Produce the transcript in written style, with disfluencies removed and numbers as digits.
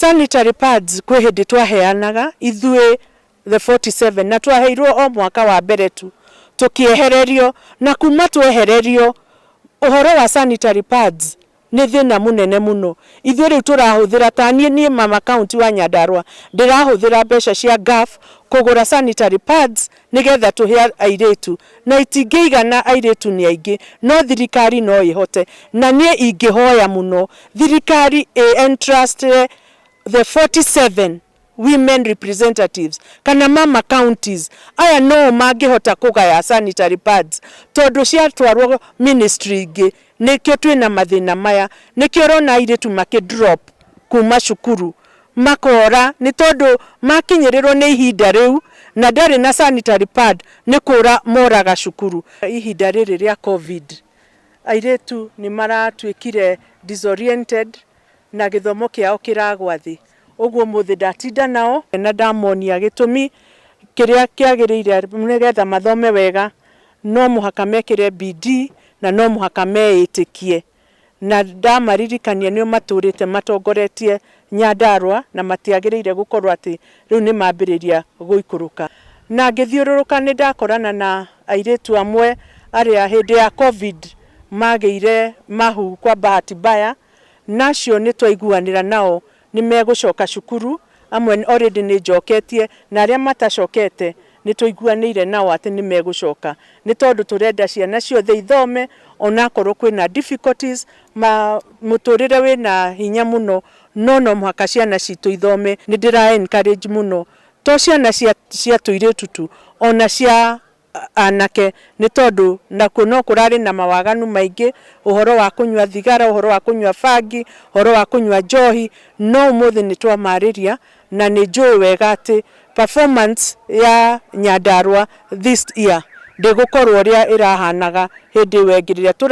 Sanitary pads kwĩ hĩndĩ twaheanaga ithuĩ the 47, na twaheirwo o mwaka wa mbere tu, tũkĩehererio. Na kuma twehererio ũhoro wa sanitary pads nĩ thĩna mũnene mũno. Ithuĩ rĩu tũrahũthĩra, ta niĩ mama county wa Nyandarua, ndĩrahũthĩra mbeca cia GAF kũgũra sanitary pads nĩgetha tũhe airĩtu, na itingĩigana, airĩtu nĩ aingĩ, no thirikari no ĩhote. Na niĩ ingĩhoya mũno thirikari ĩ entrust the 47 women representatives kana mama counties aya, no mangĩhota kũgaya sanitary pads, tondũ ciatwarwo ministry ingĩ, nĩkĩo twĩna mathĩna maya. Nĩkĩo ũrona airĩtu makĩ drop kuma cukuru, makora, nĩ tondũ makinyĩrĩrwo nĩ ihinda rĩu na ndarĩ na sanitary pad, nĩ kũra moraga cukuru. Ihinda rĩrĩ rĩa COVID, airĩtu nĩ maratuĩkire disoriented na gĩthomo kĩao kĩragwa thĩ. Ũguo mũthĩ ndatinda nao na ndamonia gĩtũmi kĩrĩa kĩagĩrĩire nĩgetha mathome wega, no mũhaka mekĩre bidii na no mũhaka meĩtĩkie. Na ndamaririkania nĩo matũrĩte matongoretie Nyandarua, na matiagĩrĩire gũkorwo atĩ rĩu nĩ mambĩrĩria gũikũrũka. Na ngĩthiũrũrũka, nĩ ndakorana na airĩtu amwe arĩa hĩndĩ ya COVID magĩire mahu kwa bahati mbaya, na acio nĩ twaiguanĩra nao nĩ megũcoka cukuru. Amwe already nĩ njoketie, na arĩa matacokete nĩ tũiguanĩire nao atĩ nĩ megũcoka, nĩ tondũ tũrenda ciana ciothe ithome, onakorwo kwĩna difficulties ma mũtũrĩre wĩna hinya mũno, no mũhaka ciana citũ ithome. Nĩ ndĩra encourage mũno, to ciana cia tũirĩtu tu, ona cia anake, nĩ tondũ nakuo no kũrarĩ na mawaganu maingĩ, ũhoro wa kũnyua thigara, ũhoro wa kũnyua bangi, ũhoro wa kũnyua njohi. No ũmũthĩ nĩ twamarĩria, na nĩ njũĩ wega atĩ performance ya Nyandarua this year ndĩgũkorwo ũrĩa ĩrahanaga hĩndĩ ĩyo ĩngĩ rĩrĩa tũra